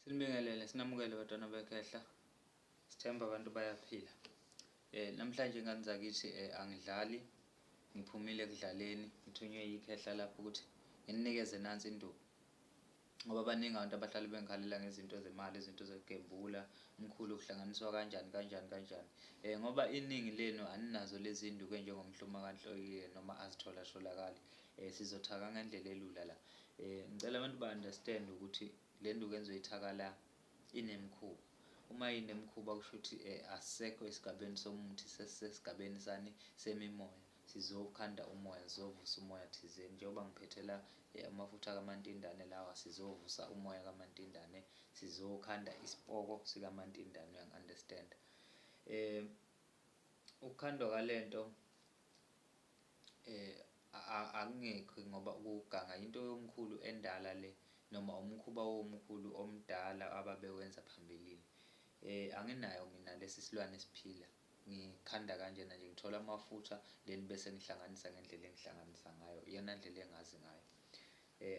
Sinibingelele sinamukele bantwana bekhehla. Sithemba abantu bayaphila. Namhlanje ingane zakithi angidlali, ngiphumile ekudlaleni, ngithunywe yikhehla lapho ukuthi nginikeze nansi induku. Ngoba baningi abantu abahlale bengikhalela ngezinto zemali, izinto zokugembula, umkhulu kuhlanganiswa kanjani kanjani kanjani. Ngoba iningi lenu aninazo lezi nduku enjengomhluma kanhloyiye noma azitholatholakali. Sizothaka ngendlela elula la. Ngicela abantu ba-understand ukuthi le nduku engizoyithaka la inemikhuba. Uma inemikhuba kusho ukuthi asisekho esigabeni somuthi, sesisesigabeni sani? Semimoya. Sizokhanda umoya, sizovusa umoya thizeni. Njengoba ngiphethe la amafutha kaMantindane lawa, sizovusa umoya kaMantindane, sizokhanda isipoko sikaMantindane, uyangi-understand. Ukukhandwa kwalento Akungekho ngoba ukuganga into yomkhulu endala le noma umkhuba womkhulu omdala ababewenza phambilini. Anginayo mina lesi silwane esiphila, ngikhanda kanjena nje ngithola amafutha then bese ngihlanganisa ngendlela engihlanganisa ngayo, iyona ndlela engazi ngayo.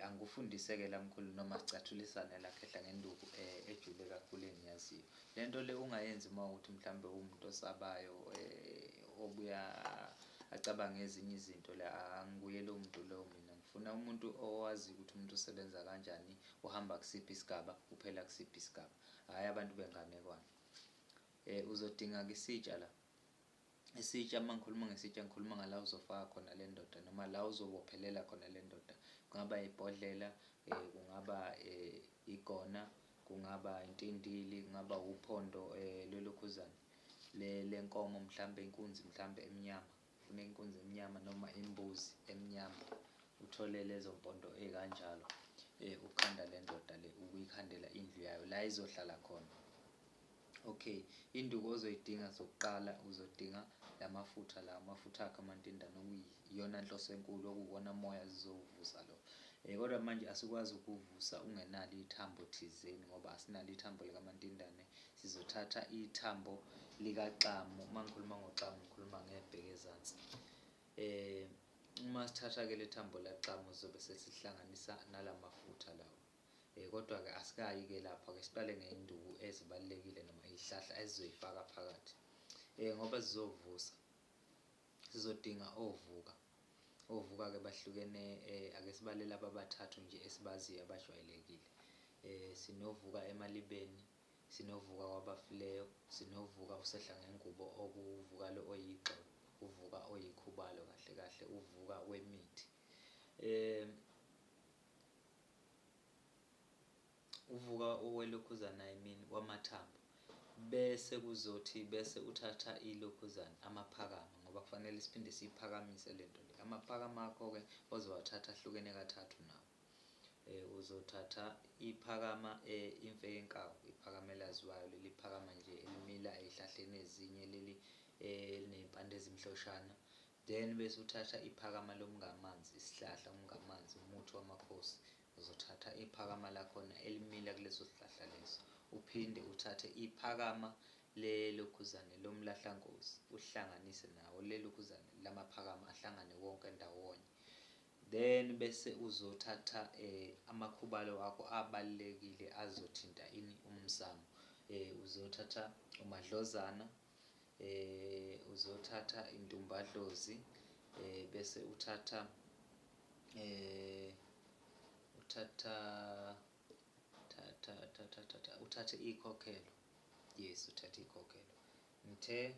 Angikufundise-ke la mkhulu noma sicathulisane la khehla ngenduku ejule kakhulu engiyaziyo. Le nto le ungayenzi uma ukuthi mhlawumbe uwumuntu osabayo obuya acabange ezinye izinto la, anguye lowo muntu lowo mina. Ngifuna umuntu owaziyo ukuthi umuntu usebenza kanjani, uhamba kusiphi isigaba, uphela kusiphi isigaba, hhayi abantu benganekwane. Uzodinga-ke isitsha la. Isitsha, uma ngikhuluma ngesitsha ngikhuluma ngala uzofaka khona le ndoda noma la uzobophelela khona le ndoda. Kungaba ibhodlela, kungaba igona, kungaba intindili, kungaba uphondo lwelokhuzana lenkomo mhlampe inkunzi mhlampe emnyama. Kufuneka inkunzi emnyama noma imbuzi emnyama. Uthole lezo mpondo ey'kanjalo ukhanda le ndoda le ukuyikhandela indlu yayo la izohlala khona. Okay, induku ozoyidinga zokuqala uzodinga lamafutha la, amafutha akhe amantindane okuyiyona nhloso enkulu okuwuwona moya zizowuvusa lo. Kodwa manje asikwazi ukuvusa ungenalo ithambo thizeni ngoba asinalo ithambo likamantindane. Sizothatha ithambo likaxamu, uma ngikhuluma ngoxamu ngikhuluma ngebheke ezansi. Uma sithatha-ke le thambo laxamu sizobe sesihlanganisa nalamafutha lawa. Kodwa-ke asikayi-ke lapho, ake siqale ngey'nduku ezibalulekile noma iy'hlahla esizoyifaka phakathi. Ngoba zizovusa, sizodinga ovuka. Ovuka-ke bahlukene, ake sibale laba abathathu nje esibaziyo abajwayelekile. Sinovuka emalibeni, sinovuka kwabafileyo, sinovuka usehla ngengubo okuwuvuka lo oyigxolo, uvuka oyikhubalo kahle kahle, uvuka wemithi. Uvuka owelokhuzana I mean wamathambo bese kuzothi bese uthatha ilokhuzana amaphakama ngoba kufanele siphinde siyiphakamise lento le. Amaphakama akho-ke ozowathatha ahlukene kathathu nawo. Uzothatha iphakama imfe yenkawu, iphakama elaziwayo leli phakama nje elimila ey'hlahleni ezinye leli eliney'mpande ezimhloshana. Then bese uthatha iphakama lomngamanzi, isihlahla umngamanzi, umuthi wamakhosi. Uzothatha iphakama lakhona elimila kuleso sihlahla leso. Uphinde uthathe iphakama lelokhuzane lomlahlankosi uhlanganise nawo lelokhuzane lamaphakama ahlangane wonke ndawonye. Then bese uzothatha amakhubalo wakho abalulekile azothinta ini umsamo. Uzothatha umadlozana, uzothatha intumbadlozi, bese uthatha uthatha thatha thatha thatha uthathe ikhokhelo. Yes, uthathe ikhokhelo. Ngithe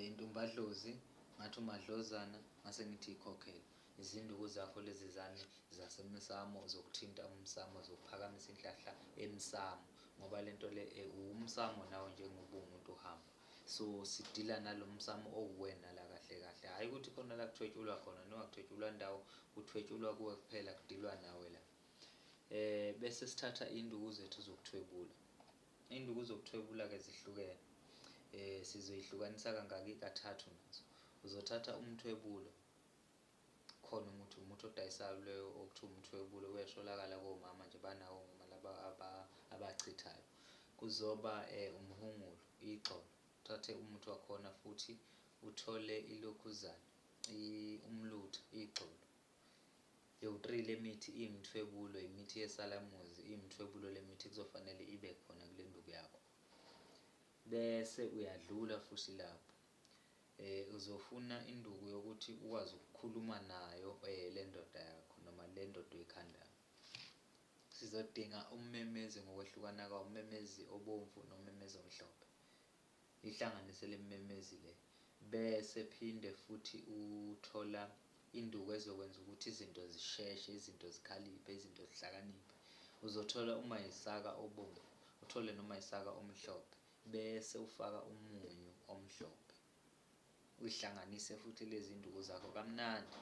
intumbadlozi, ngathi umadlozana, ngase ngithi ikhokhelo. Izinduku zakho lezi zani zasemsamo zokuthinta umsamo zokuphakamisa inhlahla emsamo ngoba lento le uwumsamo nawe njengoba uwumuntu uhamba. So sidila nalo msamo owuwena la kahle kahle, hhayi ukuthi khona la kuthwetshulwa khona no akuthwetshulwa ndawo, kuthwetshulwa kuwe kuphela kudilwa nawe la. Bese sithatha iy'nduku zethu zokuthwebula. Iy'nduku zokuthwebula-ke zihlukene. Sizoyihlukanisa kangaki? Kathathu nazo. Uzothatha umthwebulo, khona umuthi, umuthi odayisayo loyo okuthiwa umthwebulo uyatholakala komama nje banawo omama laba abachithayo. Kuzoba umhungulu, igxolo, uthathe umuthi wakhona futhi uthole ilokhuzana, umlutha, igxolo. Yowu-three le mithi iyimithwebulo, imithi yesalamuzi, iyimithwebulo le mithi kuzofanele ibe khona kule nduku yakho. Bese uyadlula futhi lapho. Uzofuna induku yokuthi ukwazi ukukhuluma nayo le ndoda yakho noma le ndoda oyikhandayo. Sizodinga ummemezi ngokwehlukana kwawo, ummemezi obomvu nommemezi omhlophe. Ihlanganise le mmemezi le bese phinde futhi uthola induku ezokwenza ukuthi izinto zisheshe, izinto zikhaliphe, izinto zihlakaniphe. Uzothola umayisaka obomvu, uthole nomayisaka omhlophe bese ufaka umunyu omhlophe. Uyihlanganise futhi lezi nduku zakho kamnandi,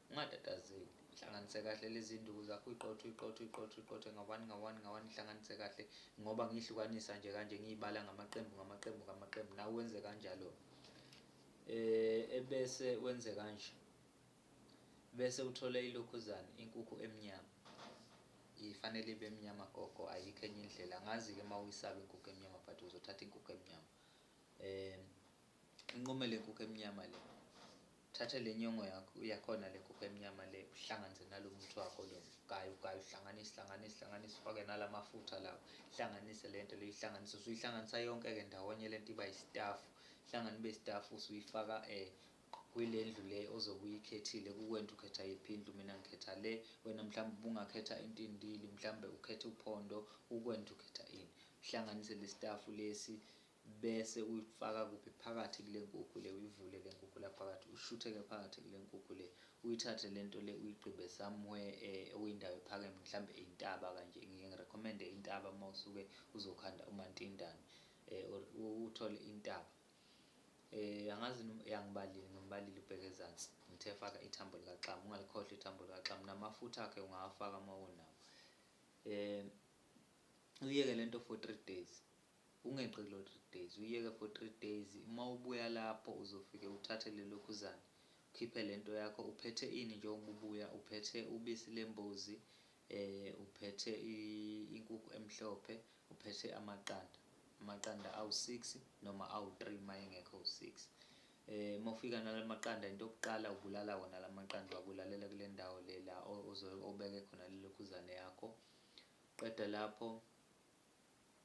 ungatatazeli. Hlanganise kahle lezi nduku zakho, uyiqothe uyiqothe uyiqothe uyiqothe nga-one nga-one nga-one, ihlanganise kahle ngoba ngiyihlukanisa nje kanje ngiyibala ngamaqembu ngamaqembu ngamaqembu, nawe wenze kanjalo. Ebese wenze kanje, bese uthole ilokhuzane inkukhu emnyama. Ifanele ibe mnyama gogo, ayikho enye indlela. Angazi-ke uma uyisaba inkukhu emnyama but uzothatha inkukhu emnyama. Inqume le nkukhu emnyama le, thathe le nyongo yakho yakhona le nkukhu emnyama le, uhlanganise nalo muthi wakho lo, ugaye ugaye uhlanganise hlanganise hlanganise, ufake nala mafutha lawa, hlanganise le nto le, ihlanganise. Usuyihlanganisa yonke-ke ndawonye le nto iba yisitafu, ihlangane ibe yisitafu, usuyifaka kule ndlu le ozobe uyikhethile. Kukwena ukhetha yiphi indlu, mina ngikhetha le, wena mhlawumbe ubungakhetha intindili, mhlawumbe ukhethe uphondo, kukwena ukhetha ini. Uhlanganise le sitafu lesi bese uyifaka kuphi phakathi kule nkukhu le, uyivule le nkukhu la phakathi, ushutheke phakathi kule nkukhu le, uyithathe le nto le uyigqibe somewhere okuyindawo ephakeme, mhlawumbe intaba kanje. Ngiye ngirekhomende intaba uma usuke uzokhanda umantindane, or uthole intaba. Angazi yangibalile, ngimbalile ubheke ezansi, ngithe faka ithambo likaxamu, ungalikhohlwa ithambo likaxamu, namafutha akhe ungawafaka uma unawo. Uyeke lento for 3 days, ungeqi kulo 3 days, uyeke for 3 days. Uma ubuya lapho uzofike uthathe lelokhuzane, ukhiphe lento yakho. Uphethe ini njengoba ubuya? Uphethe ubisi lembuzi, uphethe inkukhu emhlophe, uphethe amaqanda, amaqanda awu-6 noma awu-3 uma engekho u-6. Uma ufika nalamaqanda, into yokuqala ubulala wona lamaqanda, uwabulalela kule ndawo le la obeke khona lelokhuzane yakho. Qeda lapho,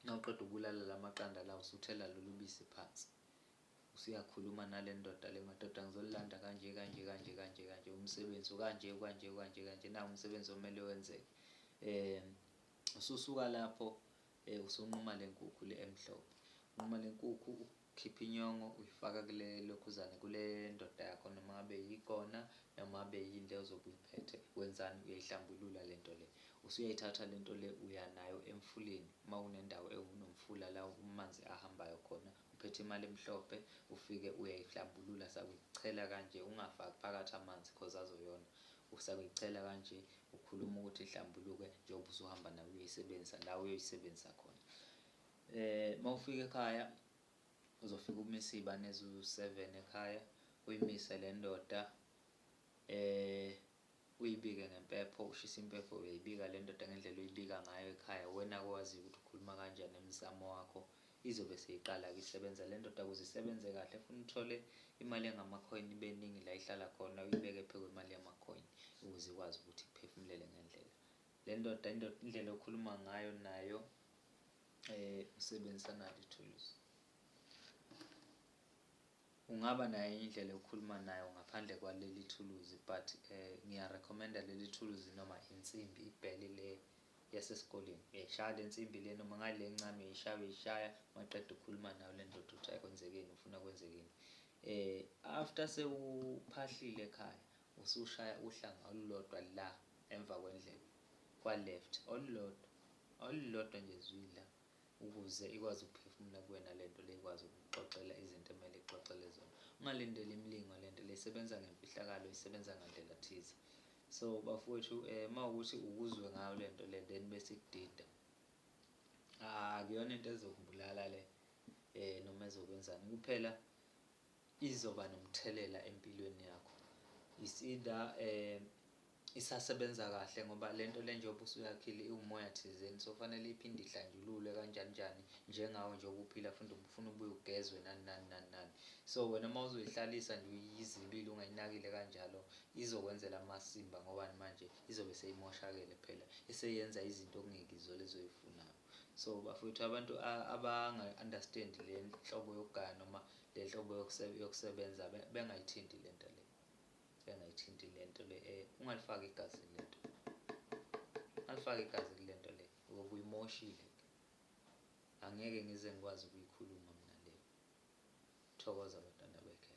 nawuqeda ukubulala lamaqanda la, usuthela lolu bisi phansi, usuyakhuluma nale ndoda le, madoda ngizolilanda kanje kanje kanje kanje kanje, umsebenzi ukanje ukanje ukanje kanje, nawu umsebenzi omele wenzeke. Ususuka lapho usunquma le nkukhu le emhlophe, unquma le nkukhu, ukhipha inyongo uyifaka kule lokhuzane kule ndoda yakho, noma ngabe yikona noma ngabe yini le ozobe uyiphethe. Wenzani? Uyayihlambulula le nto le, usuyayithatha le nto le uya nayo emfuleni. Uma unendawo ewunomfula la amanzi ahambayo khona, uphethe imali emhlophe, ufike uyayihlambulula sakuyichela kanje, ungafaki phakathi amanzi cause azoyona. Usakuyichela kanje, ukhuluma ukuthi ihlambuluke njengoba usuhamba nayo uyoyisebenzisa la uyoyisebenzisa khona. Uma ufika ekhaya uzofika umise iy'bani eziwu-7 ekhaya, uyimise le ndoda, uyibike ngempepho, ushise impepho, uyayibika le ndoda ngendlela oyibika ngayo ekhaya. Wena owaziyo ukuthi ukhuluma kanjani emsamo wakho, izobe seyiqala-ke isebenza le ndoda. Ukuze isebenze kahle funa uthole imali engamacoin ibe ningi la ihlala khona, uyibeke phezu kwemali yamacoin ukuze ikwazi ukuthi ikuphefumulele ngendlela. Le ndoda, indlela okhuluma ngayo nayo, usebenzisa nalo ithuluzi. Ungaba nayo enye indlela yokukhuluma nayo ngaphandle kwaleli thuluzi, but ngiyarekhomenda leli thuluzi noma insimbi ibheli le yasesikoleni. Uyayishaya le nsimbi le noma ngale encane, uyayishaya uyayishaya, maqeda ukukhuluma nayo le ndoda uthi hhayi kwenzekeni, ufuna kwenzekeni. After sewuphahlile ekhaya, usushaya uhlanga olulodwa la emva kwendlebe kwa-left, olulodwa olulodwa nje zwi la, ukuze ikwazi ukuphefumula kuwena lento le, ikwazi ukuxoxela izinto emele ikuxoxele zona. Ungalindeli imilingo, lento le isebenza ngemfihlakalo, isebenza ngandlela thize. So bafowethu, uma ukuthi ukuzwe ngayo lento le then bese ikudida, akuyona into ezokubulala le, noma ezokwenzani, kuphela izoba nomthelela empilweni yakho. It's either Isasebenza kahle ngoba lento le njengoba usuyakhile iwumoya thizeni, so fanele iphinde ihlanjululwe kanjani njani, njengawe njengoba uphila futhi ufuna ubuye ugezwe nani nani nani nani. So wena uma uzoyihlalisa nje uyizibile ungayinakile kanjalo, izokwenzela amasimba ngobani manje izobe seyimoshakele phela, iseyenza izinto okungekizo lezo oyifunayo. So bafowethu, abantu abanga-understand le nhlobo yokugaya noma le nhlobo yokusebenza bengayithinti le nto le, bengayithinti le nto le. Ungalifaki igazi kule nto, ungalifaki igazi kule nto le, ngoba uyimoshile. Angeke ngize ngikwazi ukuyikhuluma mina leyo. Thokoza bantwana bekhehla.